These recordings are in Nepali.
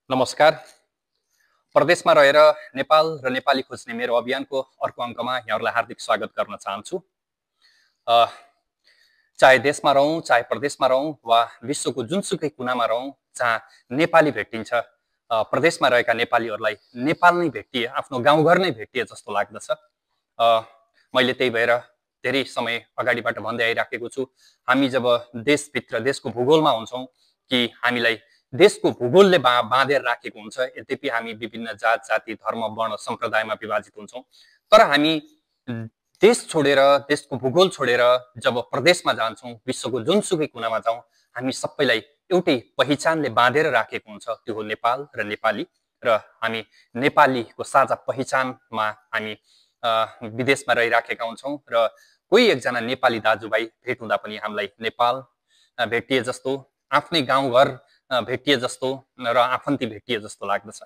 नमस्कार। प्रदेशमा रहेर नेपाल र नेपाली खोज्ने मेरो अभियानको अर्को अङ्कमा यहाँहरूलाई हार्दिक स्वागत गर्न चाहन्छु। चाहे देशमा रहौँ, चाहे प्रदेशमा रहौँ वा विश्वको जुनसुकै कुनामा रहौँ, जहाँ नेपाली भेटिन्छ, प्रदेशमा रहेका नेपालीहरूलाई नेपाल नै भेटिए, आफ्नो गाउँघर नै भेटिए जस्तो लाग्दछ। मैले त्यही भएर धेरै समय अगाडिबाट भन्दै आइराखेको छु, हामी जब देशभित्र देशको भूगोलमा हुन्छौँ कि हामीलाई देशको भूगोलले बाँधेर राखेको हुन्छ। यद्यपि हामी विभिन्न जात जाति धर्म वर्ण सम्प्रदायमा विभाजित हुन्छौँ, तर हामी देश छोडेर, देशको भूगोल छोडेर जब प्रदेशमा जान्छौँ, विश्वको जुनसुकै कुनामा जाउँ, हामी सबैलाई एउटै पहिचानले बाँधेर राखेको हुन्छ, त्यो हो नेपाल र नेपाली। र हामी नेपालीको साझा पहिचानमा हामी विदेशमा रहिराखेका हुन्छौँ र कोही एकजना नेपाली दाजुभाइ भेट हुँदा पनि हामीलाई नेपाल भेटिए जस्तो, आफ्नै गाउँघर भेटिए जस्तो र आफन्ती भेटिए जस्तो लाग्दछ।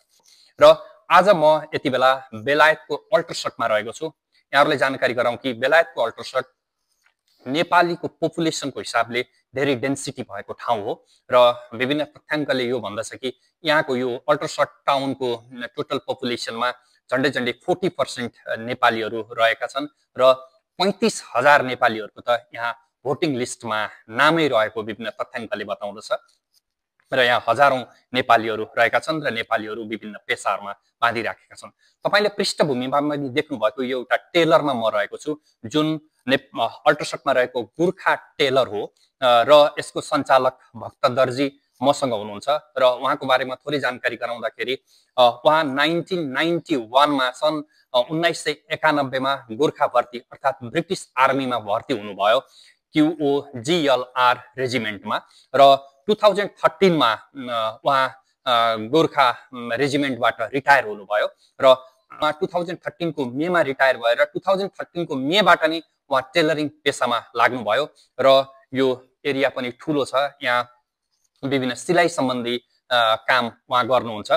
र आज म यति बेला बेलायतको अल्ट्रासटमा रहेको छु। यहाँहरूलाई जानकारी गराउँ कि बेलायतको अल्ट्रासट नेपालीको पपुलेसनको हिसाबले धेरै डेन्सिटी भएको ठाउँ हो र विभिन्न तथ्याङ्कले यो भन्दछ कि यहाँको यो अल्ट्रासट टाउनको टोटल पपुलेसनमा झन्डै 40% नेपालीहरू रहेका छन् र 35,000 नेपालीहरूको त यहाँ भोटिङ लिस्टमा नामै रहेको विभिन्न तथ्याङ्कले बताउँदछ। र यहाँ हजारौं नेपालीहरू रहेका छन् र नेपालीहरू विभिन्न पेसाहरूमा बाँधिराखेका छन्। तपाईले पृष्ठभूमिमा पनि देख्नु भएको यो एउटा टेलरमा म रहेको छु, जुन अल्ट्रासटमा रहेको गोर्खा टेलर हो र यसको सञ्चालक भक्त दर्जी मसँग हुनुहुन्छ र उहाँको बारेमा थोरै जानकारी गराउँदाखेरि उहाँ 1991 मा सन् 1991 मा गोर्खा भर्ती अर्थात् ब्रिटिस आर्मीमा भर्ती हुनुभयो, QOGLR रेजिमेन्टमा। र 2013 मा उहाँ गोर्खा रेजिमेन्टबाट रिटायर हुनुभयो र 2013 को मेमा रिटायर भएर 2013 को मेबाट नै उहाँ टेलरिङ पेसामा लाग्नुभयो र यो एरिया पनि ठुलो छ। यहाँ विभिन्न सिलाइ सम्बन्धी काम उहाँ गर्नुहुन्छ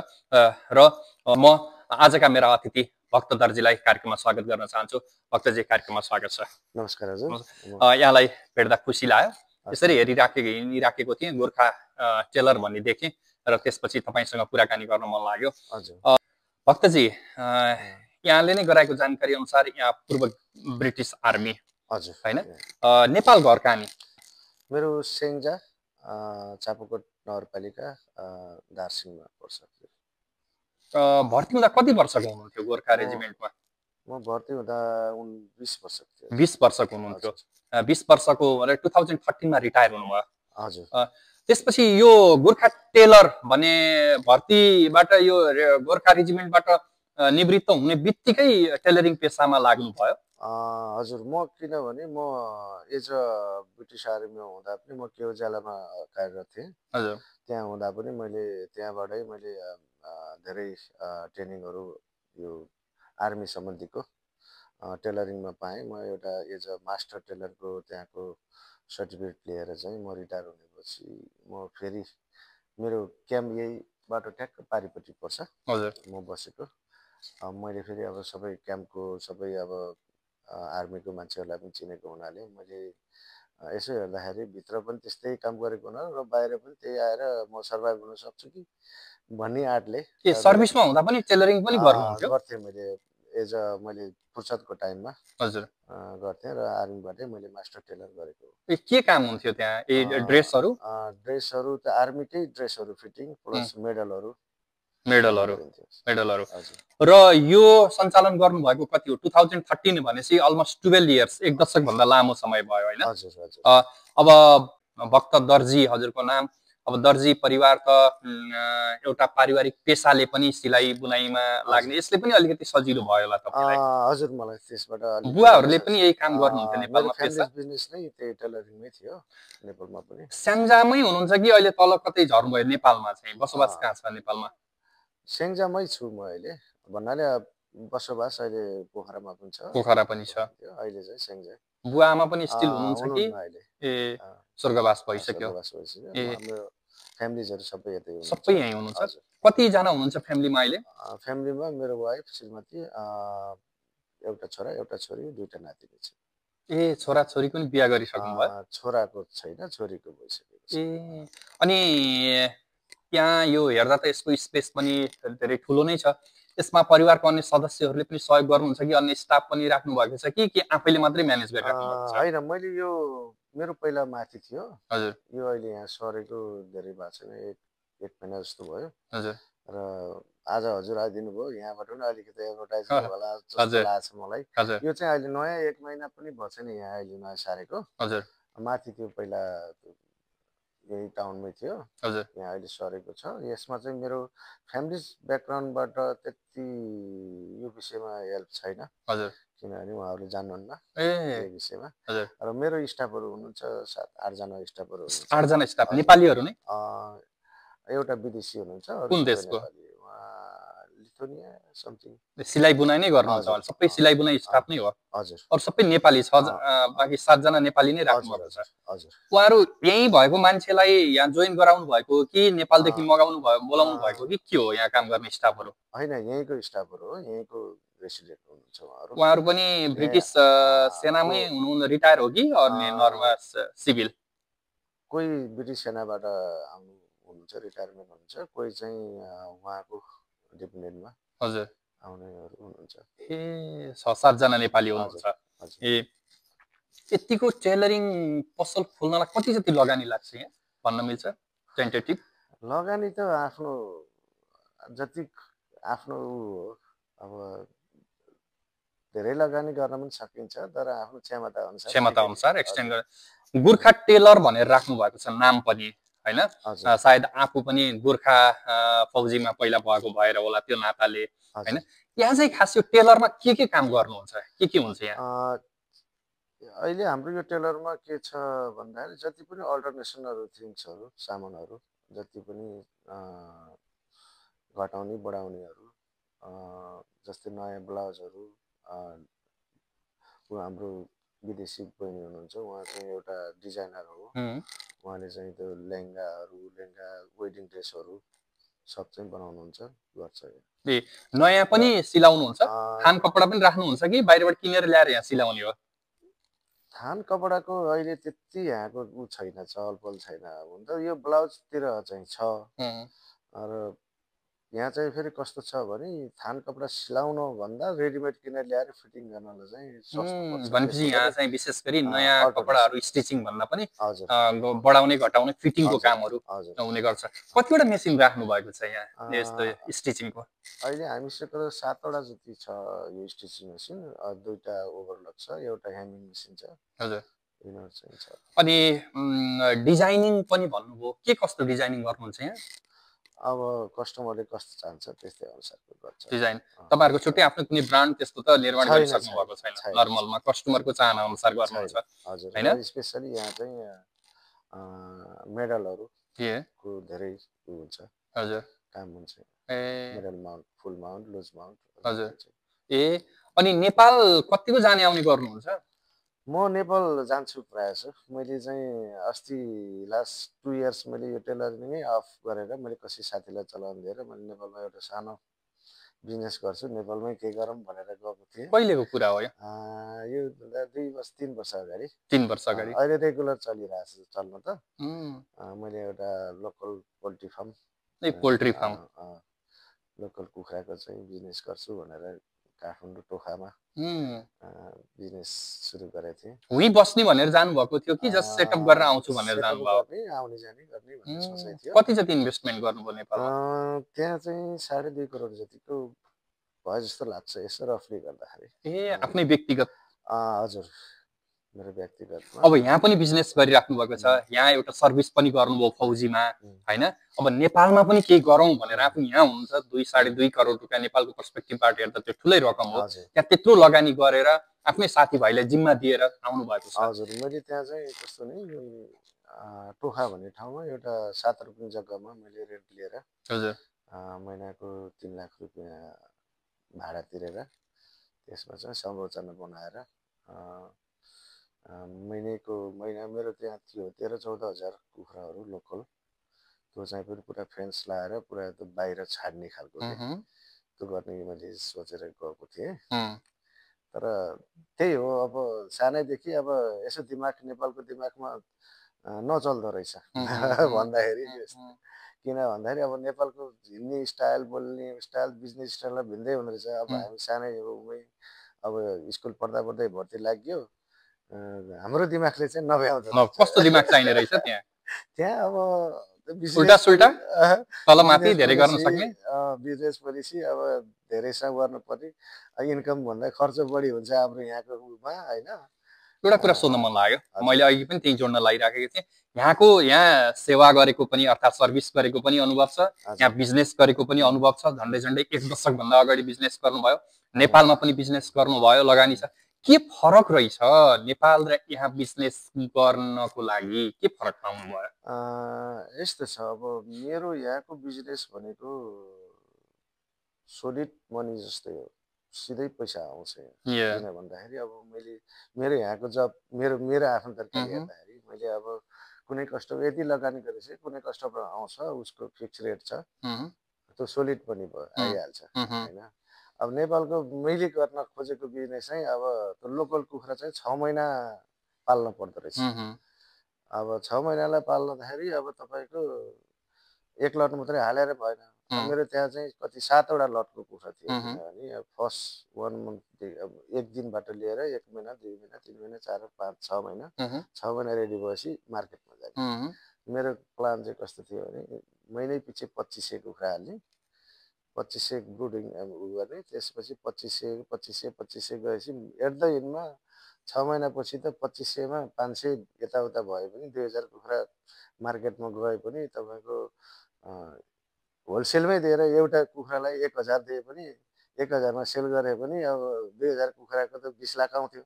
र म आजका मेरा अतिथि भक्त दर्जीलाई कार्यक्रममा स्वागत गर्न चाहन्छु। भक्तजी, कार्यक्रममा स्वागत छ। नमस्कार हजुर। यहाँलाई भेट्दा खुसी लाग्यो। यसरी हिँडिराखेको थिएँ, गोर्खा टेलर भन्ने देखेँ र त्यसपछि तपाईसँग कुराकानी गर्न मन लाग्यो। भक्तजी, यहाँले नै गराएको जानकारी अनुसार यहाँ पूर्व ब्रिटिस आर्मी हजुर हैन, नेपाल घर कहाँ? मेरो सेङ्जा चापाकोट नगरपालिका दार्सिङमा पर्छ। भर्ती हुँदा कति वर्षको हुनुहुन्थ्यो गोर्खा रेजिमेन्टमा? म भर्ती हुँदा 20 वर्षको थियो। 20 वर्षको हुनुहुन्थ्यो। 20 वर्षको 2013 मा रिटायर हुनुभयो। हजुर। त्यसपछि यो गोर्खा टेलर भन्ने भर्तीबाट यो गोर्खा रेजिमेन्टबाट निवृत्त हुने बित्तिकै टेलरिङ पेसामा लाग्नुभयो? हजुर, म किनभने म एज ब्रिटिस आर्मीमा हुँदा पनि म केउजालामा कार्यरत थिएँ। हजुर। त्यहाँ हुँदा पनि त्यहाँबाटै मैले धेरै ट्रेनिङहरू यो आर्मी सम्बन्धीको टेलरिङमा पाएँ। म एउटा एज मास्टर टेलरको त्यहाँको सर्टिफिकेट लिएर चाहिँ म रिटायर हुनेपछि म फेरि मेरो क्याम्प यही बाटो ट्याक्क पारिपट्टि पर्छ। हजुर। म बसेको मैले फेरि अब सबै क्याम्पको सबै अब आर्मीको मान्छेहरूलाई पनि चिनेको हुनाले मैले यसो हेर्दाखेरि भित्र पनि त्यस्तै काम गरेको हुनाले र बाहिर पनि त्यही आएर म सर्भाइभ गर्न सक्छु कि भन्ने आँटले सर्भिसमा हुँदा पनि टेलरिङ पनि गर्नुहुन्थ्यो? गर्थेँ मैले एज मैले फुर्सदको टाइममा। हजुर। गर्थेँ र आर्मीबाटै मैले मास्टर टेलर गरेको। के काम हुन्थ्यो त्यहाँ? ड्रेसहरू त आर्मीकै ड्रेसहरू फिटिङ प्लस मेडलहरू। र यो सञ्चालन गर्नुभएको कति हो? 2013 भनेपछि अलमोस्ट 12 इयर्स, एक दशक भन्दा लामो समय भयो हैन? हजुर हजुर। अब भक्त दर्जी हजुरको नाम, अब दर्जी परिवार त एउटा पारिवारिक पेसाले पनि सिलाइ बुनाइमा लाग्ने, यसले पनि अलिकति सजिलो भयो होला तपाईलाई? हजुर, मलाई त्यसबाट बुवाहरूले पनि यही काम गर्नुहुन्थ्यो नेपालमा? पेसा बिजनेस नै त्यही टेलरिङमै थियो नेपालमा पनि। स्याङ्जामै हुनुहुन्छ कि अहिले तल कतै झर्नुभयो नेपालमा? चाहिँ बसोबास कहाँ छ नेपालमा? स्याङ्जामै छु म अहिले, भन्नाले बसोबास अहिले पोखरामा पनि छ। पोखरा पनि छ अहिले चाहिँ स्याङ्जा। बुवा आमा पनि स्टिल हुनुहुन्छ कि? ए, स्वर्गवास भइसक्यो। हाम्रो फ्यामिलीजहरु सबै यतै हुनुहुन्छ। सबै यही हुनुहुन्छ? कति जना हुनुहुन्छ फ्यामिलीमा अहिले? फ्यामिलीमा मेरो वाइफ श्रीमती, एउटा छोरा एउटा छोरी, दुईटा नातिनी छ। ए, छोरा छोरी पनि बिहे गरिसक्नु भयो? छोराको छैन, छोरीको भइसकेको छ। ए, अनि यहाँ यो हेर्दा त यसको स्पेस पनि धेरै ठुलो नै छ। यसमा परिवारको अन्य सदस्यहरूले पनि सहयोग गर्नुहुन्छ कि अन्य स्टाफ पनि राख्नु भएको छ कि आफैले मात्रै म्यानेज गरिराख्नु भएको छ? होइन, मैले यो मेरो पहिला माथि थियो, हजुर यो अहिले यहाँ सरेको धेरै भएको छैन, एक महिना जस्तो भयो। हजुर र आज हजुर आइदिनु भयो, यहाँबाट पनि अलिकति एडभर्टाइजमेन्ट होला जस्तो हजुर लाग्छ मलाई। हजुर यो चाहिँ अहिले नयाँ 1 महिना पनि भएको छैन यहाँ अहिले नयाँ सारेको। हजुर माथि त्यो पहिला यही टाउनमै थियो, हजुर यहाँ अहिले सरेको छ। यसमा चाहिँ मेरो फ्यामिली ब्याकग्राउन्डबाट त्यति यो विषयमा हेल्प छैन, हजुर किनभने उहाँहरूले जान्नुहुन्न ए यो विषयमा। हजुर र मेरो स्टाफहरू हुनुहुन्छ 7-8 जना स्टाफहरू हुनुहुन्छ। 8 जना स्टाफ हजुर। नेपालीहरू नै? एउटा विदेशी हुनुहुन्छ, अरू कुन सबै देशको? नेपाली। उहाँ लिथुनिया समथिङ। सिलाइ बुनाइ नै गर्नुहुन्छ हजुर होला, सबै सिलाइ बुनाइ स्टाफ नै हो? हजुर अरू सबै नेपाली छ, बाँकी 7 जना नेपाली नै राख्नु हजुर भएको छ। हजुर हजुर। उहाँहरू यहीँ भएको मान्छेलाई यहाँ जोइन गराउनु भएको हो कि नेपालदेखि मगाउनु भयो बोलाउनु भएको कि के हो यहाँ काम गर्ने स्टाफहरू? होइन, यहीँको स्टाफहरू हो, यहीँको रेसिडेन्ट हुनुहुन्छ उहाँहरू। उहाँहरू पनि ब्रिटिस सेनामै हुनुहुन्छ, रिटायर हो कि अन्य नर्मल सिभिल? कोही ब्रिटिस सेनाबाट आउनु हुनुहुन्छ, रिटायरमेन्ट हुनुहुन्छ, कोही चाहिँ उहाँको डिपेन्डेन्टमा हजुर आउनेहरू हुनुहुन्छ। ए 6-7 जना नेपाली हुनुहुन्छ। हजुर। ए यतिको टेलरिङ पसल खोल्नलाई कति जति लगानी लाग्छ यहाँ भन्न मिल्छ टेन्टेटिभ? लगानी त आफ्नो जति आफ्नो अब धेरै लगानी गर्न पनि सकिन्छ, तर आफ्नो क्षमता अनुसार एक्सटेन्ड गरेर गोर्खा टेलर भनेर राख्नु भएको छ नाम पनि, हैन? सायद आफू पनि गोर्खा फौजीमा पहिला भएको भएर होला त्यो नाताले, हैन? यहाँ चाहिँ खास यो टेलरमा के काम गर्नुहुन्छ, के हुन्छ यहाँ? अहिले हाम्रो यो टेलरमा के छ भन्दाखेरि जति पनि अल्टरनेसनहरू थिङ्सहरू सामानहरू जति पनि घटाउने बढाउनेहरू, जस्तै नयाँ ब्लाउजहरू, हाम्रो विदेशी बहिनी हुनुहुन्छ, उहाँ चाहिँ एउटा डिजाइनर हो, उहाँले चाहिँ त्यो लेहेङ्गा वेडिङ ड्रेसहरू सब चाहिँ बनाउनुहुन्छ, गर्छ। ए नयाँ पनि सिलाउनुहुन्छ? थान कपडा पनि राख्नुहुन्छ कि बाहिरबाट किनेर ल्याएर यहाँ सिलाउने हो? थान कपडाको अहिले त्यति यहाँको ऊ छैन, चहलपहल छैन। हुन त यो ब्लाउजतिर चाहिँ छ, र यहाँ चाहिँ फेरि कस्तो छ भने थान कपडा सिलाउन भन्दा रेडिमेड किनेर ल्याएर फिटिङ गर्नलाई चाहिँ सस्तो पर्छ। भनेपछि यहाँ चाहिँ विशेष गरी नयाँ कपडाहरू स्टिचिङ भन्दा पनि बढाउने घटाउने फिटिङको कामहरू हुने गर्छ। कतिवटा मेसिन राख्नु भएको छ यहाँ यस्तो स्टिचिङको? अहिले हामीसँग 7वटा जति छ यो स्टिचिङ मेसिन, 2टा ओभरलक छ, एउटा ह्यामिङ मेसिन छ। हजुर। यिनीहरू चाहिँ छ। अनि डिजाइनिङ पनि भन्नुभयो, के कस्तो डिजाइनिङ गर्नुहुन्छ यहाँ? अब कस्टमरले कस्तो चाहन्छ त्यस्तै अनुसारको गर्छ डिजाइन। तपाईहरुको छुट्टै आफ्नो कुनै ब्रान्ड त्यस्तो त निर्माण गरिसक्नु भएको छैन? नर्मलमा कस्टमरको चाहना अनुसार गर्नुहुन्छ, हैन? स्पेशली यहाँ चाहिँ मेडलहरु को धेरै हुन्छ, हजुर, काम हुन्छ। ए मेडल माउन्ट, फुल माउन्ट, लुज माउन्ट। हजुर। ए अनि नेपाल कतिको जाने आउने गर्नुहुन्छ? म नेपाल जान्छु प्रायः जसो। मैले चाहिँ अस्ति लास्ट 2 इयर्स मैले यो टेलरिङै अफ गरेर मैले कसै साथीलाई चलाउन दिएर मैले नेपालमा एउटा सानो बिजनेस गर्छु, नेपालमै के गरौँ भनेर गएको थिएँ। कहिलेको कुरा हो यो? यो 3 वर्ष अगाडि। 3 वर्ष अगाडि। अहिले रेगुलर चलिरहेछ चल्न त। मैले एउटा लोकल पोल्ट्री फार्म, लोकल कुखुराको चाहिँ बिजनेस गर्छु भनेर काठमाडौँ टोखामा बिजनेस सुरु गरेको थिएँ। उही बस्ने भनेर जानुभएको थियो कि जस्ट सेटअप गरेर आउँछु भनेर जानुभयो? आउने जाने गर्ने भन्ने सोचाइ थियो। कति जति इन्भेस्टमेन्ट गर्नुभयो नेपालमा? त्यहाँ चाहिँ 2.5 करोड जतिको भयो जस्तो लाग्छ यसो रफली गर्दाखेरि। ए आफ्नै व्यक्तिगत? हजुर, मेरो व्यक्तिगत। अब यहाँ पनि बिजनेस गरिराख्नु भएको छ, यहाँ एउटा सर्भिस पनि गर्नुभयो फौजीमा, हैन? अब नेपालमा पनि केही गरौँ भनेर आफू यहाँ हुनुहुन्छ, 2.5 करोड रुपैयाँ नेपालको पर्सपेक्टिभबाट हेर्दा त्यो ठुलै रकम हो। त्यहाँ त्यत्रो लगानी गरेर आफ्नै साथीभाइलाई जिम्मा दिएर आउनु भएको छ। हजुर, मैले त्यहाँ चाहिँ कस्तो नि टोखा भन्ने ठाउँमा एउटा 7 रुपियाँ जग्गामा मैले रेन्ट लिएर, हजुर, महिनाको 3 लाख रुपियाँ भाडा तिरेर त्यसमा चाहिँ संरचना बनाएर महिना मेरो त्यहाँ थियो 13-14 हजार कुखुराहरू लोकल। त्यो चाहिँ पनि पुरा फेन्स लाएर पुरा त्यो बाहिर छाड्ने खालको त्यो गर्ने मैले सोचेर गएको थिएँ। तर त्यही हो, अब सानैदेखि अब यसो दिमाग नेपालको दिमागमा नचल्दो रहेछ भन्दाखेरि किन भन्दाखेरि अब नेपालको हिँड्ने स्टाइल, बोल्ने स्टाइल, बिजनेस स्टाइललाई भिन्दै हुँदो रहेछ। अब हामी सानै उमै अब स्कुल पढ्दा पढ्दै भर्ती लाग्यो, हाम्रो दिमागले चाहिँ नभ्याउँदो रहेछ। कस्तो दिमाग चाहिने रहेछ त्यहाँ? त्यहाँ अब उल्टा सुल्टा तल माथि बिजनेस धेरै गर्न पोलिसी, सक्ने? बिजनेस पोलिसी अब धेरैसँग गर्नु पर्ने, इन्कम भन्दा खर्च बढी हुन्छ हाम्रो यहाँको उमा होइन। एउटा कुरा सोध्न मन लाग्यो, हजुर। मैले अघि पनि त्यही जोड्न लागिराखेको थिएँ। यहाँ सेवा गरेको पनि अर्थात् सर्भिस गरेको पनि अनुभव छ, यहाँ बिजनेस गरेको पनि अनुभव छ, झन्डै झन्डै 1 दशकभन्दा अगाडि बिजनेस गर्नुभयो, नेपालमा पनि बिजनेस गर्नुभयो, लगानी छ। के फरक रहेछ नेपाल र यहाँ बिजनेस गर्नको लागि? के फरक पाउनुभयो? यस्तो छ, अब मेरो यहाँको बिजनेस भनेको सोलिड मनी जस्तै हो, सिधै पैसा आउँछ। किन भन्दाखेरि अब मैले मेरो यहाँको जब मेरो आफ्नो तरिकाले हेर्दाखेरि मैले अब कुनै कस्टमर यति लगानी गरेपछि कुनै कस्टमर आउँछ, उसको फिक्स रेट छ, त्यो सोलिड पनि भयो, आइहाल्छ होइन। अब नेपालको मैले गर्न खोजेको बिजनेस चाहिँ अब त्यो लोकल कुखुरा चाहिँ 6 महिना पाल्न पर्दो रहेछ। अब 6 महिनालाई पाल्दाखेरि अब तपाईँको 1 लट मात्रै हालेर भएन। मेरो त्यहाँ चाहिँ कति 7वटा लटको कुखुरा थियो, किनभने अब फर्स्ट 1 मन्थ अब 1 दिनबाट लिएर 1 महिना, 2 महिना, 3 महिना, 4, 5, 6 महिना, 6 महिना रेडी भएपछि मार्केटमा जाने। मेरो प्लान चाहिँ कस्तो थियो भने महिनै पछि 2500 कुखुरा हाल्ने, 2500 ब्रुडिङ गर्ने, त्यसपछि 2500 गएपछि एट द एन्डमा 6 महिनापछि त 2500मा 500 यताउता भयो भने 2000 कुखुरा मार्केटमा गए पनि तपाईँको होलसेलमै दिएर एउटा कुखुरालाई 1000 दिए पनि 1000मा सेल गरे पनि अब 2000 कुखुराको त 20 लाख आउँथ्यो।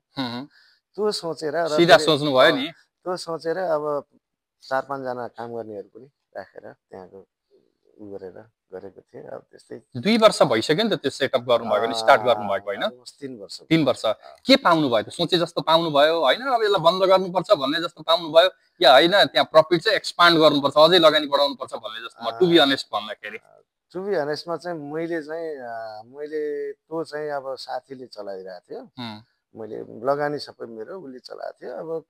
त्यो सोचेर सिधा सोच्नु भयो नि। त्यो सोचेर अब 4-5 जना काम गर्नेहरू पनि राखेर त्यहाँको गरेर गरेको थिएँ। अब त्यस्तै 2 वर्ष भइसक्यो नि त त्यो सेटअप गर्नुभएको नि, स्टार्ट गर्नुभएको होइन? 3 वर्ष। 3 वर्ष के पाउनु भयो त? सोचे जस्तो पाउनु भयो होइन? अब यसलाई बन्द गर्नुपर्छ भन्ने जस्तो पाउनु भयो या होइन त्यहाँ प्रफिट चाहिँ एक्सपान्ड गर्नुपर्छ, अझै लगानी बढाउनुपर्छ भन्ने जस्तो? टु बी अनेस्ट भन्दाखेरि टु बी अनेस्टमा चाहिँ मैले त्यो चाहिँ अब साथीले चलाइरहेको थियो, मैले लगानी सबै मेरो उसले चलाएको थियो। अब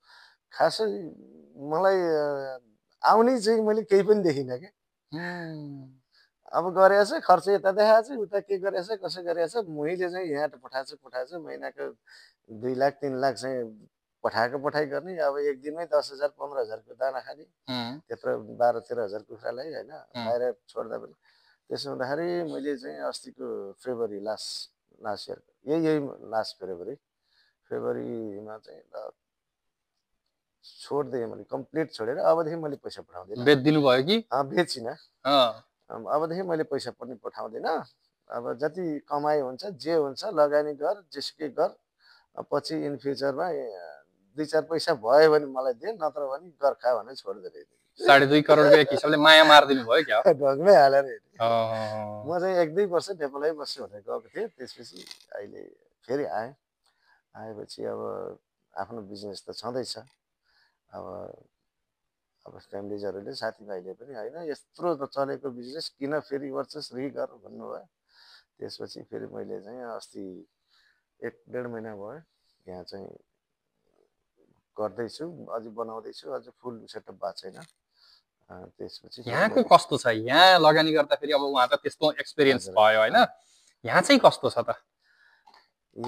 खासै मलाई आउने चाहिँ मैले केही पनि देखिनँ क्या। अब गरेछ खर्च यता देखाएछ, उता के गरेछ, कसो गरेछ, मैले चाहिँ यहाँ पठाएछ महिनाको 2 लाख 3 लाख चाहिँ पठाइ गर्ने। अब एक दिनमै 10,000 15,000को दाना खाने, त्यत्रो 12-13 हजार कुखुरालाई होइन बाहिर छोड्दा पनि। त्यसो हुँदाखेरि मैले चाहिँ अस्तिको फेब्रुअरी लास्ट इयर यही लास्ट फेब्रुअरीमा चाहिँ छोडिदिएँ मैले, कम्प्लिट छोडेर अबदेखि मैले पैसा पठाउँदिनँ। बेचिदिनु भयो कि? बेचिनँ। अबदेखि मैले पैसा पनि पठाउँदिनँ। अब जति कमाइ हुन्छ जे हुन्छ लगानी गर, जेसुकै गर, पछि इन फ्युचरमा 2-4 पैसा भयो भने मलाई दे, नत्र भने घर खा भनेर छोडिदिएँ। 2.5 करोडको एक हिसाबले माया मारिदिनु भयो क्या? ढङ्गमै हालेर म चाहिँ 1-2 वर्ष नेपालै बस्छु भनेर गएको थिएँ। त्यसपछि अहिले फेरि आएपछि अब आफ्नो बिजनेस त छँदैछ। अब फ्यामिलीजहरूले साथीभाइले पनि होइन यत्रो चलेको बिजनेस किन फेरि वर्षस रिगर भन्नुभयो। त्यसपछि फेरि मैले चाहिँ अस्ति 1-1.5 महिना भयो यहाँ चाहिँ गर्दैछु, अझै बनाउँदैछु, अझै फुल सेटअप भएको छैन। त्यसपछि यहाँको कस्तो छ? यहाँ लगानी गर्दाखेरि अब उहाँ त त्यस्तो एक्सपिरियन्स भयो होइन, यहाँ चाहिँ कस्तो छ त?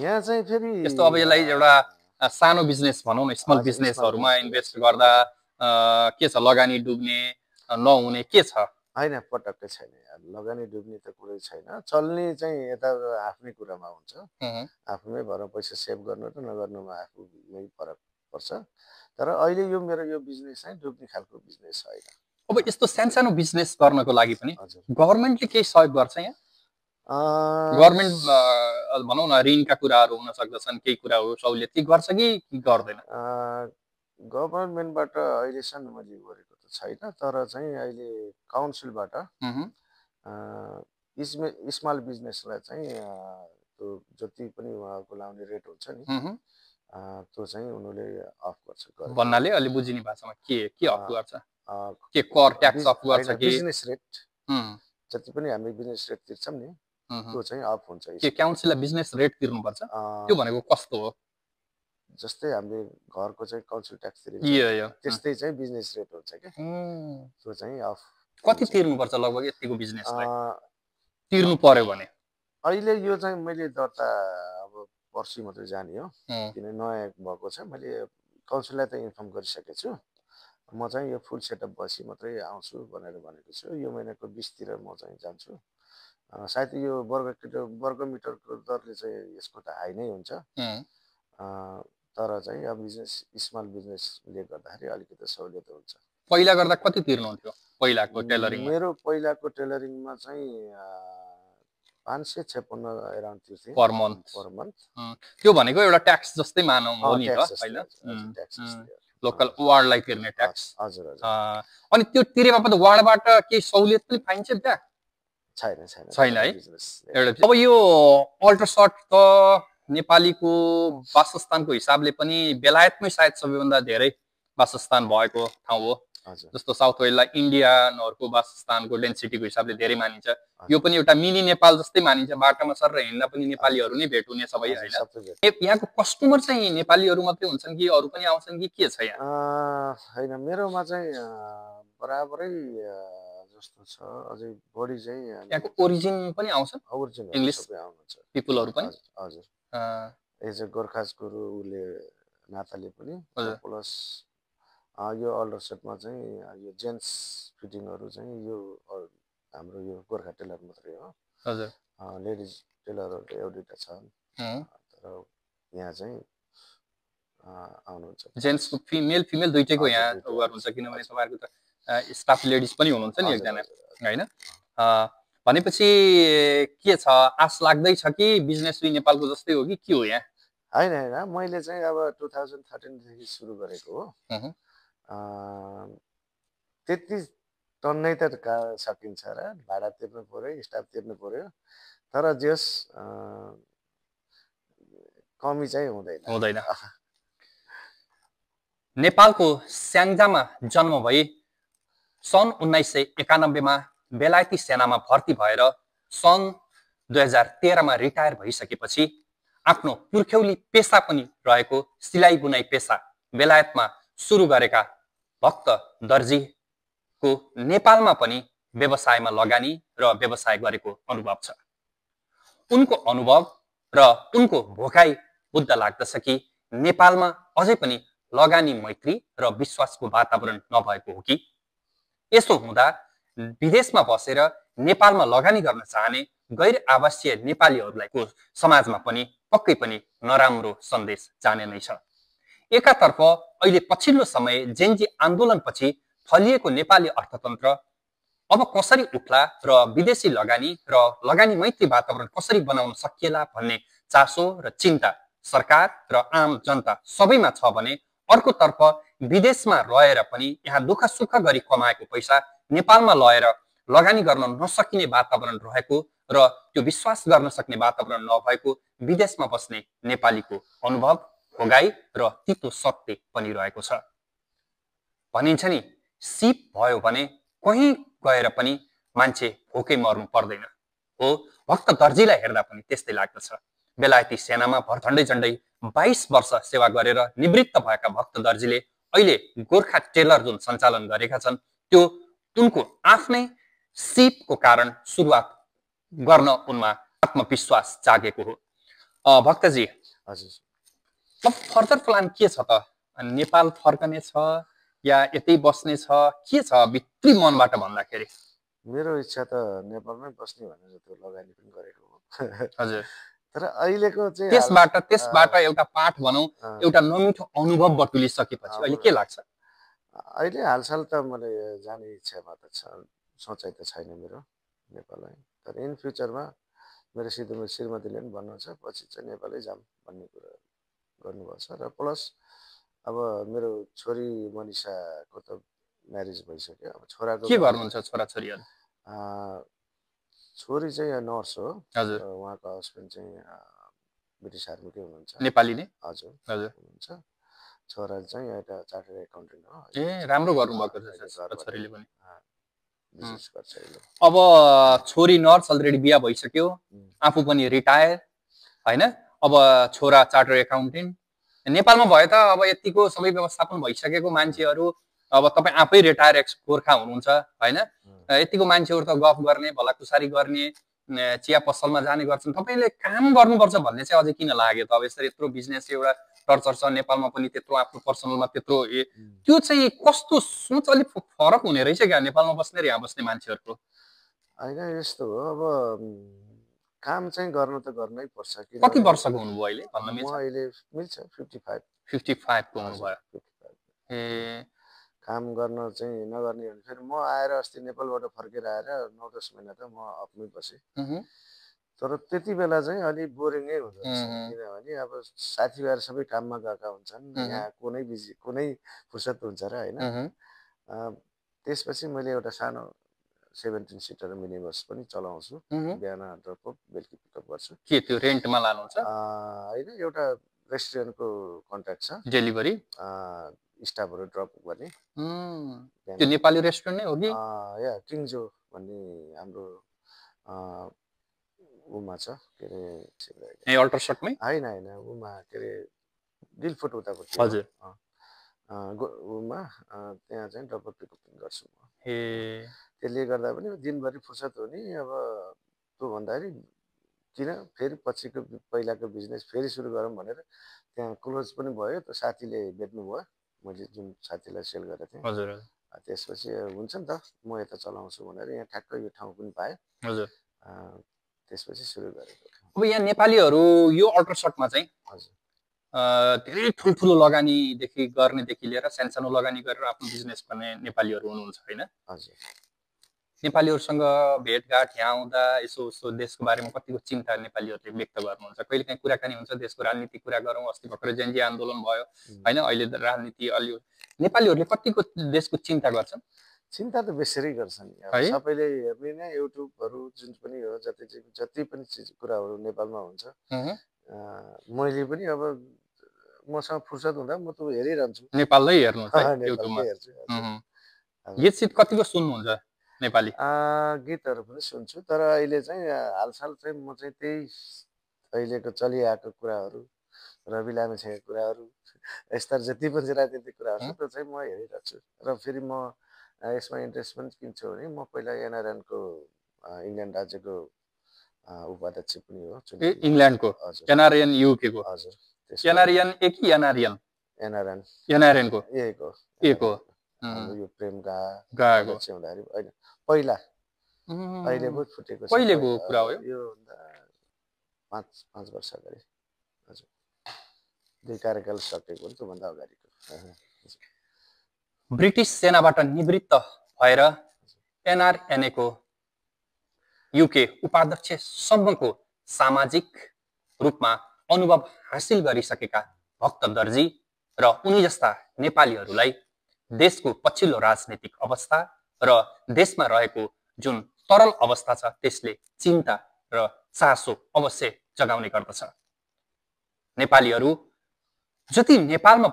यहाँ चाहिँ फेरि यस्तो अब यसलाई एउटा सानो बिजनेस भनौँ न, स्मल बिजनेसहरूमा इन्भेस्ट गर्दा के छ? लगानी डुब्ने नहुने के छ? होइन, पटक्कै छैन यार, लगानी डुब्ने त कुरै छैन। चल्ने चाहिँ यता आफ्नै कुरामा हुन्छ, आफूमै भएर पैसा सेभ गर्नु र नगर्नुमा आफूमै फरक पर्छ। तर अहिले यो मेरो यो बिजनेस चाहिँ डुब्ने खालको बिजनेस छैन। अब यस्तो सानो बिजनेस गर्नको लागि पनि गभर्मेन्टले केही सहयोग गर्छ यहाँ? गभर्मेन्ट भनौँ न ऋणका कुराहरू हुन सक्दछन्, केही कुराहरू सहुलियत के गर्छ कि गर्दैन? गभर्मेन्टबाट अहिलेसम्म मैले गरेको त छैन, तर चाहिँ अहिले काउन्सिलबाट स्मल बिजनेसलाई चाहिँ त्यो जति पनि उहाँको लाउने रेट हुन्छ नि त्यो चाहिँ उनीहरूले अफ गर्छ। भन्नाले अलि बुझिने भाषामा के अफ गर्छ? के कर ट्याक्स अफ गर्छ कि? बिजनेस रेट जति पनि हामीले बिजनेस रेट तिर्छौँ नि त्यो चाहिँ अफ हुन्छ। के काउन्सिललाई बिजनेस रेट तिर्नुपर्छ? त्यो भनेको कस्तो हो? जस्तै हामीले घरको चाहिँ काउन्सिल ट्याक्स तिर्छ त्यस्तै चाहिँ बिजनेस रेट हुन्छ क्या, त्यो चाहिँ अफ कति तिर्नुपर्छ लगभग यतिको बिजनेसलाई अ, तिर्नु पर्यो भने अहिले यो चाहिँ मैले दर्ता अब पर्सि मात्रै जाने हो, उम्, किन नयाँ भएको छ। मैले काउन्सिललाई त इन्फर्म गरिसकेको छु। म चाहिँ यो फुल सेटअप बसी मात्रै आउँछु भनेर भनेको छु। यो महिनाको 20 तिर म चाहिँ जान्छु। सायद यो वर्ग मिटरको दरले चाहिँ यसको त हाई नै हुन्छ। तर चाहिँ अब बिजनेस स्मल बिजनेसले गर्दाखेरि अलिकति सहुलियत हुन्छ। पहिला गर्दा कति तिर्नुहुन्थ्यो पहिलाको टेलरिङमा? मेरो पहिलाको टेलरिङमा चाहिँ 556 एराउन्ड तिर्थेँ पर मन्थ। त्यो भनेको एउटा ट्याक्स जस्तै मानौँ हो नि त हैन? लोकल वार्डलाई तिर्ने ट्याक्स। हजुर हजुर। अनि त्यो तिरेबापत वार्डबाट केही सहुलियत पनि पाइन्छ त्यहाँ? छैन है। एउटा अब यो अल्ट्रासट त नेपालीको वासस्थानको हिसाबले पनि बेलायतमै सायद सबैभन्दा धेरै वासस्थान भएको ठाउँ हो। जस्तो साउथ वेललाई इन्डियनहरूको वासस्थानको डेन्सिटीको हिसाबले धेरै मानिन्छ। यो पनि एउटा मिनी नेपाल जस्तै मानिन्छ। बाटोमा सर हिँड्दा पनि नेपालीहरू नै भेट हुने सबै हैन? यहाँको कस्टमर चाहिँ नेपालीहरू मात्रै हुन्छन् कि अरू पनि आउँछन् कि के छ यहाँ? हैन, मेरोमा चाहिँ बराबरै जस्तो छ। अझै बढी चाहिँ यहाँको ओरिजिन पनि आउँछ? इङ्ग्लिस आउनुहुन्छ पिपलहरू पनि? हजुर। एज अ गोर्खाजको उसले नाताले पनि प्लस यो अल्ट्रासेटमा चाहिँ यो जेन्ट्स फिटिङहरू चाहिँ यो हाम्रो यो गोर्खा टेलर मात्रै हो। हजुर। लेडिज टेलरहरू एउटै छन्। तर यहाँ चाहिँ आउनुहुन्छ। जेन्ट्सको मेल फिमेल दुईटैको यहाँ गर्नुहुन्छ किनभने तपाईँहरूको त स्टाफ लेडिज पनि हुनुहुन्छ नि एकजना हैन? भनेपछि के छ आश लाग्दैछ कि बिजनेस पनि नेपालको जस्तै हो कि के हो यहाँ? हैन हैन, मैले चाहिँ अब 2013 देखि सुरु गरेको हो। त्यति टन्नै त सकिन्छ र भाडा तिर्नु पर्यो, स्टाफ तिर्नु पर्यो। तर जस कमी चाहिँ हुँदैन। नेपालको स्याङ्जामा जन्म भई सन् 1991 मा बेलायती सेनामा भर्ती भएर सन् 2013 मा रिटायर भइसकेपछि आफ्नो पुर्ख्यौली पेसा पनि रहेको सिलाइ बुनाइ पेसा बेलायतमा सुरु गरेका भक्त दर्जीको नेपालमा पनि व्यवसायमा लगानी र व्यवसाय गरेको अनुभव छ। उनको अनुभव र उनको भोकाइ बुझ्दा लाग्दछ कि नेपालमा अझै पनि लगानी मैत्री र विश्वासको वातावरण नभएको हो कि यसो हुँदा विदेशमा बसेर नेपालमा लगानी गर्न चाहने गैर आवासीय नेपालीहरूलाई समाजमा पनि पक्कै पनि नराम्रो सन्देश जाने नै छ। एकातर्फ अहिले पछिल्लो समय जेन्जी आन्दोलनपछि फलिएको नेपाली अर्थतन्त्र अब कसरी उठ्ला र विदेशी लगानी र लगानी मैत्री वातावरण कसरी बनाउन सकिएला भन्ने चासो र चिन्ता सरकार र आम जनता सबैमा छ भने अर्कोतर्फ विदेशमा रहेर पनि यहाँ दुःख सुख गरी कमाएको पैसा नेपालमा लगेर लगानी गर्न नसकिने वातावरण रहेको र त्यो विश्वास गर्न सक्ने वातावरण नभएको विदेशमा बस्ने नेपालीको अनुभव भोगाई र तितो सत्य पनि रहेको छ। भनिन्छ नि सिप भयो भने कहीँ गएर पनि मान्छे भोकै मर्नु पर्दैन हो। भक्त दर्जीलाई हेर्दा पनि त्यस्तै लाग्दछ। बेलायती सेनामा झन्डै 22 वर्ष सेवा गरेर निवृत्त भएका भक्त दर्जीले अहिले गोर्खा टेलर जुन सञ्चालन गरेका छन् त्यो उनको आफ्नै सिपको कारण सुरुवात गर्न उनमा आत्मविश्वास जागेको हो। भक्तजी अब फर्दर प्लान के छ त? नेपाल फर्कने छ या यतै बस्ने छ के छ भित्री मनबाट भन्दाखेरि? मेरो इच्छा त नेपालमै बस्ने भनेर त्यो लगानी पनि गरेको हो। हजुर। तर अहिलेको चाहिँ त्यसबाट एउटा पाठ भनौँ एउटा नमिठो अनुभव बटुलिसकेपछि अहिले के लाग्छ? अहिले हालसाल त मलाई जाने इच्छामा त छ, सोचाइ त छैन मेरो नेपाललाई। तर इन फ्युचरमा मेरो श्रीमतीले पनि भन्नु छ पछि चाहिँ नेपालै जाम भन्ने कुरा गर्नुभएको छ। र प्लस अब मेरो छोरी मनिषाको त म्यारेज भइसक्यो। अब छोराको के गर्नुहुन्छ छोराछोरीहरू? छोरी चाहिँ नर्स हो। हजुर। उहाँको हस्बेन्ड चाहिँ ब्रिटिस आर्मीकै हुनुहुन्छ। नेपाली नै? हजुर हजुर हुनुहुन्छ। छोरा चाहिँ एउटा चार्टर्ड एकाउन्टेन्ट हो। राम्रो गर्नुभएको छ छोरीले पनि। बिजनेस गर्छ अहिले। अब छोरी नर्स अलरेडी बिहा भइसक्यो, आफू पनि रिटायर हैन? अब छोरा चार्टर्ड एकाउन्टेन्ट। नेपालमा भए त अब यतिको सबै व्यवस्थापन भइसकेको मान्छेहरू अब तपाईँ आफै रिटायर एक्स गोर्खा हुनुहुन्छ हैन? यतिको मान्छेहरू त गफ गर्ने भलाकुसारी गर्ने चिया पसलमा जाने गर्छन्, तपाईँले काम गर्नुपर्छ भन्ने चाहिँ अझै किन लाग्यो त? अब यसरी यत्रो बिजनेस एउटा टर्चर छ नेपालमा पनि, त्यत्रो आफ्नो पर्सनलमा त्यत्रो त्यो चाहिँ कस्तो सोच अलिक फरक हुने रहेछ क्या नेपालमा बस्ने र यहाँ बस्ने मान्छेहरूको? होइन यस्तो हो, अब काम चाहिँ गर्नु त गर्नै पर्छ। कति वर्षको हुनुभयो अहिले भन्न म मिल्छ? अहिले मिल्छ 55। 55 को हुनुभयो। 55। ए काम गर्न चाहिँ नगर्ने भने फेरि म आएर अस्ति नेपालबाट फर्केर आएर 9-10 महिना त म आफ्नै बसेँ। तर त्यति बेला चाहिँ अलि बोरिङै हुँदो रहेछ, किनभने अब साथीभाइहरू सबै काममा गएका हुन्छन्, यहाँ कुनै फुर्सद हुन्छ र होइन। त्यसपछि मैले एउटा सानो 17 सिटर मिनी बस पनि चलाउँछु, बिहान ड्रपअप बेलुकी पिकअप गर्छु। के त्यो रेन्टमा लानुहुन्छ? होइन, एउटा रेस्टुरेन्टको कन्ट्र्याक्ट छ, डेलिभरी स्टाफहरू ड्रप गर्ने। त्यो नेपाली रेस्टुरेन्ट नै हो कि? या किङजो भन्ने हाम्रो उमा छ, के अरे अल्ट्रासटमै? होइन होइन, उमा के अरे डिलफुट उतापट्टि। हजुर। उमा त्यहाँ चाहिँ ड्रपअप पिकअप गर्छु म। त्यसले गर्दा पनि दिनभरि फुर्सद हो नि। अब त्यो भन्दाखेरि किन फेरि पछिको पहिलाको बिजनेस फेरि सुरु गरौँ भनेर त्यहाँ क्लोज पनि भयो। त्यो साथीले बेच्नुभयो, मैले जुन साथीलाई सेल गरेको थिएँ। हजुर। त्यसपछि हुन्छ नि त, म यता चलाउँछु भनेर यहाँ ठ्याक्कै यो ठाउँ पनि पाएँ। हजुर। त्यसपछि सुरु गरेको। अब यहाँ नेपालीहरू यो अल्ट्रासटमा चाहिँ हजुर धेरै ठुल्ठुलो लगानीदेखि गर्नेदेखि लिएर सानसानो लगानी गरेर आफ्नो बिजनेस गर्ने नेपालीहरू हुनुहुन्छ होइन? हजुर। नेपालीहरूसँग भेटघाट यहाँ आउँदा यसो उसो देशको बारेमा कतिको चिन्ता नेपालीहरूले व्यक्त गर्नुहुन्छ? कहिले काहीँ कुराकानी हुन्छ, देशको राजनीति कुरा गरौँ, अस्ति भर्खरै जेनजी आन्दोलन भयो होइन, अहिले राजनीति अलि नेपालीहरूले कतिको देशको चिन्ता गर्छन्? चिन्ता त बेसरी गर्छन्, सबैले हेर्ने नै युट्युबहरू जुन पनि हो, जति पनि कुराहरू नेपालमा हुन्छ। मैले पनि अब मसँग फुर्सद हुँदा म त हेरिरहन्छु, नेपालमै हेर्नुहुन्छ युट्युबमा? गीत कतिको सुन्नुहुन्छ नेपाली? गीतहरू पनि सुन्छु, तर अहिले चाहिँ हालसाल चाहिँ म चाहिँ त्यही अहिलेको चलिआएको कुराहरू, रवि लामिछानेका कुराहरू, यस्ता जति पनि राजनीतिक कुराहरू छ त्यो चाहिँ म हेरिरहेछु। र फेरि म यसमा इन्ट्रेस्ट पनि किन्छु भने म पहिला एनआरएनको इङ्ल्यान्ड राज्यको उपाध्यक्ष पनि हो। इङ्ल्यान्डको? एनआरएन युकेको? हजुर। एनआरएन ए कि एनआरएन? एनआरएन। एनआरएनको एको यो प्रेम गाएको हुँदाखेरि होइन, पहिला अहिले पो फुटेको छ। पहिलेको कुरा हो यो 5 वर्ष अगाडि। हजुर, 2 कार्यकाल सकेको त्योभन्दा अगाडिको। ब्रिटिस सेनाबाट निवृत्त भएर एनआरएनएको युके उपाध्यक्षसम्मको सामाजिक रूपमा अनुभव हासिल गरिसकेका भक्त दर्जी र उनी जस्ता नेपालीहरूलाई देशको पछिल्लो राजनीतिक अवस्था र देशमा रहेको जुन तरल अवस्था छ त्यसले चिन्ता र चासो अवश्य जगाउने गर्दछ। नेपालीहरू जति नेपालमा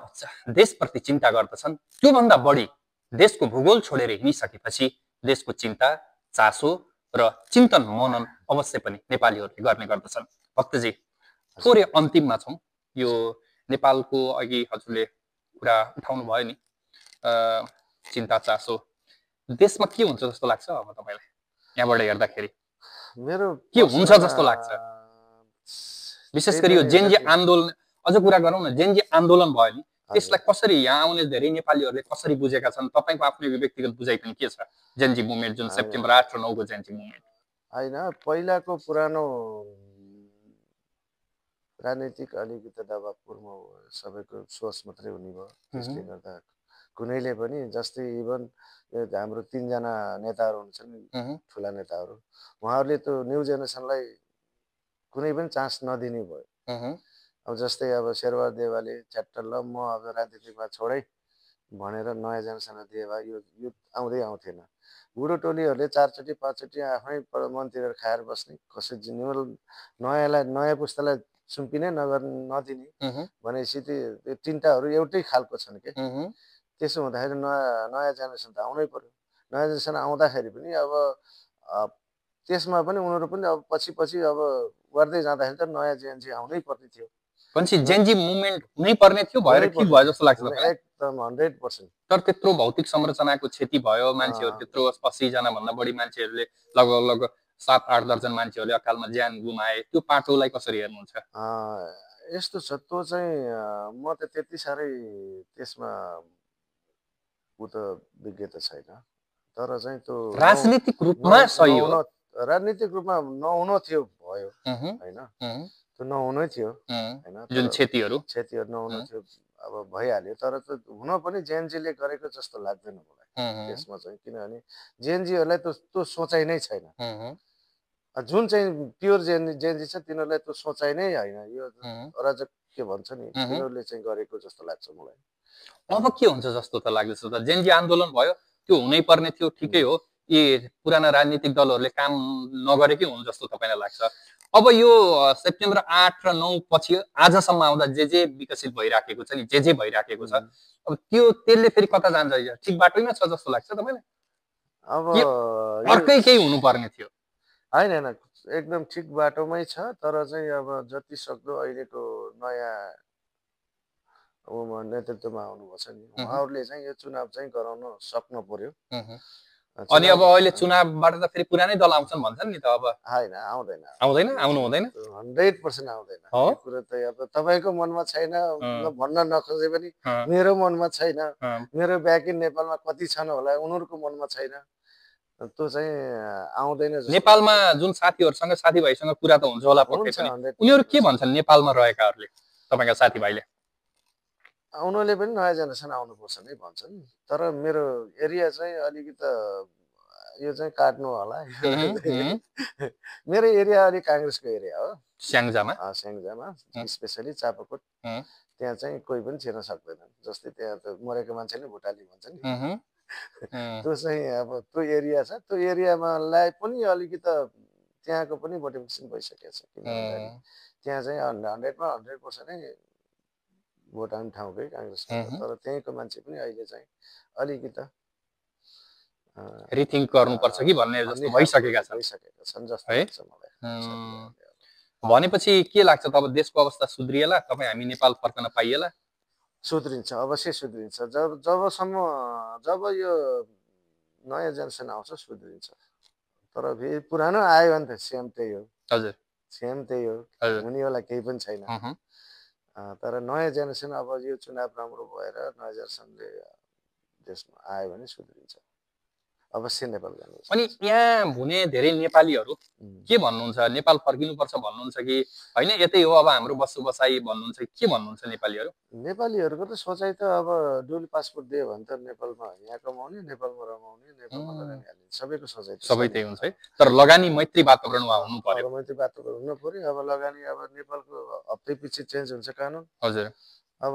देशप्रति चिन्ता गर्दछन् त्योभन्दा बढी देशको भूगोल छोडेर हिँडिसकेपछि देशको चिन्ता, चासो र चिन्तन मनन अवश्य पनि नेपालीहरूले गर्ने गर्दछन्। भक्तजी, थोरै अन्तिममा छौँ। यो नेपालको अघि हजुरले कुरा उठाउनु भयो नि, चिन्ता चासो देशमा के हुन्छ जस्तो लाग्छ अब तपाईँलाई यहाँबाट हेर्दाखेरि? मेरो के हुन्छ जस्तो लाग्छ? विशेष गरी यो जेनजी आन्दोलन, अझ कुरा गरौँ न, जेनजी आन्दोलन भयो नि, त्यसलाई कसरी यहाँ आउने धेरै नेपालीहरूले कसरी बुझेका छन्? तपाईँको आफ्नो व्यक्तिगत बुझाइ पनि के छ जेनजी मुभमेन्ट, जुन सेप्टेम्बर 8 र 9 को जेनजी मुभमेन्ट? होइन, पहिलाको पुरानो राजनीतिक अलिकति दबावपूर्ण सबैको सोच मात्रै हुने भयो। त्यसले गर्दा कुनैले पनि, जस्तै इभन हाम्रो 3 जना नेताहरू हुन्छन्, ठुला नेताहरू, उहाँहरूले त्यो न्यू जेनेरेसनलाई कुनै पनि चान्स नदिने भयो। अब जस्तै अब शेरबहादुर देवाले च्याट्टर ल म अब राजनीतिमा छोडै भनेर नयाँ जेनेरेसनलाई दिए भए यो युथ आउँदै आउँथेन। बुढो टोलीहरूले 4 चोटि 5 चोटि आफै मन्त्रीहरू खाएर बस्ने, कसै नयाँलाई, नयाँ पुस्तालाई सुम्पिने नदिने भनेपछि त्यो तिनटाहरू एउटै खालको छन् के। त्यसो हुँदाखेरि नयाँ जेनेरेसन त आउनै पर्यो। नयाँ जेनेरेसन आउँदाखेरि पनि अब त्यसमा पनि उनीहरू पनि अब पछि अब गर्दै जाँदाखेरि त नयाँ जेएनजी आउनै पर्ने थियो। भनेपछि जेनजी मुभमेन्ट हुनै पर्ने थियो भएर ठिक भयो जस्तो लाग्छ तपाईँलाई? एकदम 100%। तर त्यत्रो भौतिक संरचनाको क्षति भयो, मान्छेहरू त्यत्रो 80 जना भन्दा बढी मान्छेहरूले लगभग 7-8 दर्जन मान्छेहरूले अकालमा ज्यान गुमाए, त्यो पाटोलाई कसरी हेर्नुहुन्छ? यस्तो छ, त्यो चाहिँ म त त्यति साह्रै त्यसमा ऊ त विज्ञ त छैन, तर चाहिँ त्यो राजनीतिक रूपमा सही हो, राजनीतिक रूपमा नहुन थियो भयो होइन, त्यो नहुनै थियो होइन, जुन क्षतिहरू नहुन थियो, अब भइहाल्यो। तर त्यो हुन पनि जेएनजीले गरेको जस्तो लाग्दैन मलाई त्यसमा चाहिँ, किनभने जेएनजीहरूलाई त्यो सोचाइ नै छैन। जुन चाहिँ प्योर जेएनजी छ तिनीहरूलाई त्यो सोचाइ नै होइन, यो अराजक के भन्छ नि तिनीहरूले चाहिँ गरेको जस्तो लाग्छ मलाई। अब के हुन्छ जस्तो त लाग्दैछ त? जेएनजी आन्दोलन भयो, त्यो हुनै पर्ने थियो, ठिकै हो, यी पुराना राजनीतिक दलहरूले काम नगरेकै हुन् जस्तो तपाईँलाई लाग्छ? अब यो सेप्टेम्बर 8 र 9 पछि आजसम्म आउँदा जे विकसित भइराखेको छ नि, जे भइराखेको छ, अब त्यसले फेरि कता जान्छ? ठिक बाटोमा छ जस्तो लाग्छ तपाईँलाई? अब अर्कै केही हुनुपर्ने थियो? होइन, एकदम ठिक बाटोमै छ, तर चाहिँ अब जति सक्दो अहिलेको नयाँ नेतृत्वमा आउनुभएको छ नि, उहाँहरूले चाहिँ यो चुनाव चाहिँ गराउन सक्नु पर्यो। अनि अब अहिले चुनावबाट त फेरि पुरानै दल आउँछन् भन्छन् नि त? अब होइन, आउँदैन, आउनु हुँदैन, 100% आउँदैन। यो कुरा त अब तपाईँको मनमा छैन भन्न नखोजे पनि मेरो मनमा छैन, मेरो ब्याकिन नेपालमा कति छन् होला उनीहरूको मनमा छैन, त्यो चाहिँ आउँदैन। नेपालमा जुन साथीहरूसँग साथीभाइसँग कुरा त हुन्छ होला पक्कै पनि, उनीहरू के भन्छन् नेपालमा रहेकाहरूले, तपाईँका साथीभाइले? उनीहरूले पनि नयाँ जेनेरेसन आउनुपर्छ नै भन्छन्, तर मेरो एरिया चाहिँ अलिकति यो चाहिँ काट्नु होला। मेरो एरिया अलिक काङ्ग्रेसको एरिया हो, स्याङ्जामा स्पेसली चापाकोट, त्यहाँ चाहिँ कोही पनि छिर्न सक्दैनन्। जस्तै त्यहाँ त मरेको मान्छे नै भुटाली भन्छ नि, त्यो चाहिँ अब त्यो एरिया छ, त्यो एरियामालाई पनि अलिकति त्यहाँको पनि मोटिभेसन भइसकेको छ, किनभने त्यहाँ चाहिँ 100% नै भोट आउने ठाउँकै काङ्ग्रेसको, तर त्यहीँको मान्छे पनि अहिले चाहिँ अलिकति रिथिङ्क गर्नुपर्छ कि भन्ने जस्तो भइसकेका छन् जस्तो लाग्छ मलाई। भनेपछि के लाग्छ त? अब देशको अवस्था सुध्रिएला, तपाईँ हामी नेपाल फर्कन पाइएला? सुध्रिन्छ, अवश्य सुध्रिन्छ। जब यो नयाँ जेनेरेसन आउँछ सुध्रिन्छ। तर फेरि पुरानो आयो भने त सेम त्यही हो। हजुर, सेम त्यही हो, हुनेवाला केही पनि छैन। तर नयाँ जेनेरेसन अब यो चुनाव राम्रो भएर नयाँ जेनेरेसनले देशमा आयो भने सुध्रिन्छ, अवश्य नेपाल जानुपर्छ। अनि यहाँ हुने धेरै नेपालीहरू के भन्नुहुन्छ? नेपाल फर्किनुपर्छ भन्नुहुन्छ कि होइन यतै हो अब हाम्रो बसोबसाइ भन्नुहुन्छ, के भन्नुहुन्छ नेपालीहरू? नेपालीहरूको त सोचाइ त अब डुल पासपोर्ट दियो भने त नेपालमा यहाँ कमाउने, नेपालमा रमाउने, नेपालमा लगानी हाल्ने, सबैको सोचाइ सबै त्यही हुन्छ है। तर लगानी मैत्री वातावरण हुनु पर्यो, मैत्री वातावरण हुनु पर्यो। अब लगानी अब नेपालको हप्तै पछि चेन्ज हुन्छ कानुन। हजुर, अब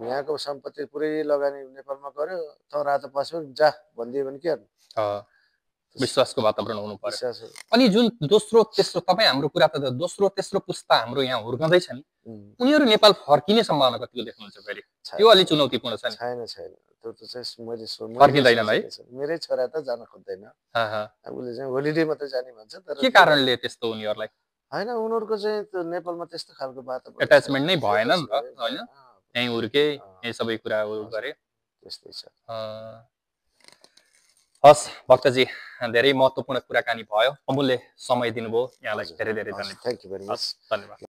यहाँको सम्पत्ति पुरै लगानी नेपालमा गर्यो, तर आज पासपोर्ट जा भनिदियो भने के गर्नु? विश्वासको वातावरण हुनु पर्यो। अनि जुन दोस्रो तेस्रो, तपाईँ हाम्रो कुरा त दोस्रो तेस्रो पुस्ता हाम्रो यहाँ हुर्कँदैछ नि, उनीहरू नेपाल फर्किने सम्भावना कतिको देख्नुहुन्छ फेरि? त्यो अलि चुनौतीपूर्ण छ नि? छैन, त्यो त चाहिँ मैले फर्किँदैनन् है? मेरै छोरा त जान खोज्दैन, उसले चाहिँ होलिडे मात्रै जाने भन्छ। तर के कारणले त्यस्तो उनीहरूलाई? होइन, उनीहरूको चाहिँ त्यो नेपालमा त्यस्तो खालको वातावरण एट्याचमेन्ट नै भएन नि त, होइन? यहीँ हुर्के, यही सबै कुराहरू गरे, त्यस्तै छ। हस् भक्तजी, धेरै महत्त्वपूर्ण कुराकानी भयो, अमूल्य समय दिनुभयो, यहाँलाई धेरै धेरै धन्यवाद। थ्याङ्क यू भेरी मच, धन्यवाद।